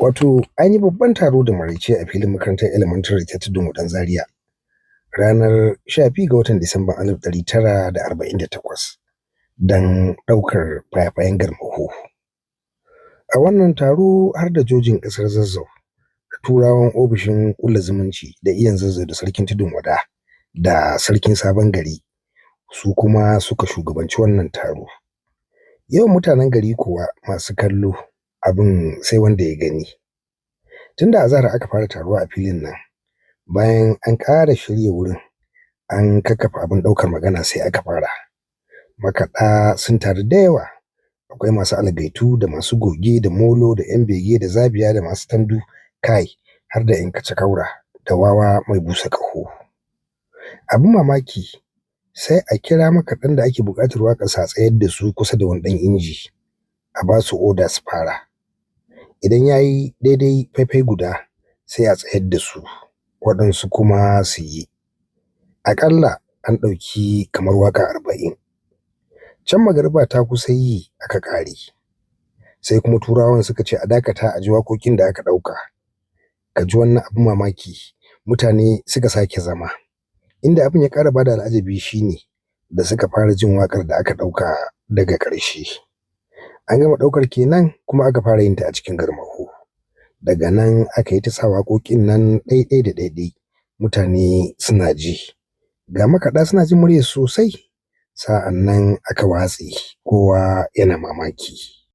Wato an yi babban taro da maraice a filin makarantar elementary ta Tudun Wadan Zaria ranar 12 ga watan Disamban 1948 don ɗaukar fayafayen Garmaho. A wannan taro har da jojin ƙasar Zazzau da turawan ofishin ƙulla zumunci da iyan Zazzau da sarkin Tudun Wada da sarkin Sabon Gari su kuma suka shugabanci wannan taro. Yawan mutanen gari kuwa masu kallo abin sai wanda ya gani. Tun da azahar aka fara taruwa a filin nan, bayan an ƙara shirya wurin an kakkafa abin ɗaukar magana sai aka fara. Makaɗa sun taru da yawa, akwai masu algaitu da masu goge da molo da 'yan bege da zabiya da masu tandu kai har da 'yan kaca-kaura da wawa mai busa ƙaho. Abin mamaki sai a kira makaɗan da ake buƙatar waƙarsu a tsayar da su kusa da wani ɗan inji a ba su oda su fara. Idan ya yi daidai faifai guda sai a tsayar da su waɗansu kuma su yi. Aƙalla an ɗauki kamar waƙa 40. Can magariba ta kusa yi aka ƙare. Sai kuma turawan suka ce a dakata a ji waƙoƙin da aka ɗauka. Ka ji wannan abin mamaki mutane suka sake zama. Inda abin ya ƙara bada al'ajabi shine da suka fara jin waƙar da aka ɗauka daga ƙarshe. An gama ɗaukar kenan kuma aka fara yin ta a cikin Garmaho. Daga nan aka yi ta sa waƙoƙin nan ɗai-ɗai da ɗai-ɗai mutane suna ji. Ga makaɗa suna jin muryar sosai. Sa'an nan aka watse kowa yana mamaki.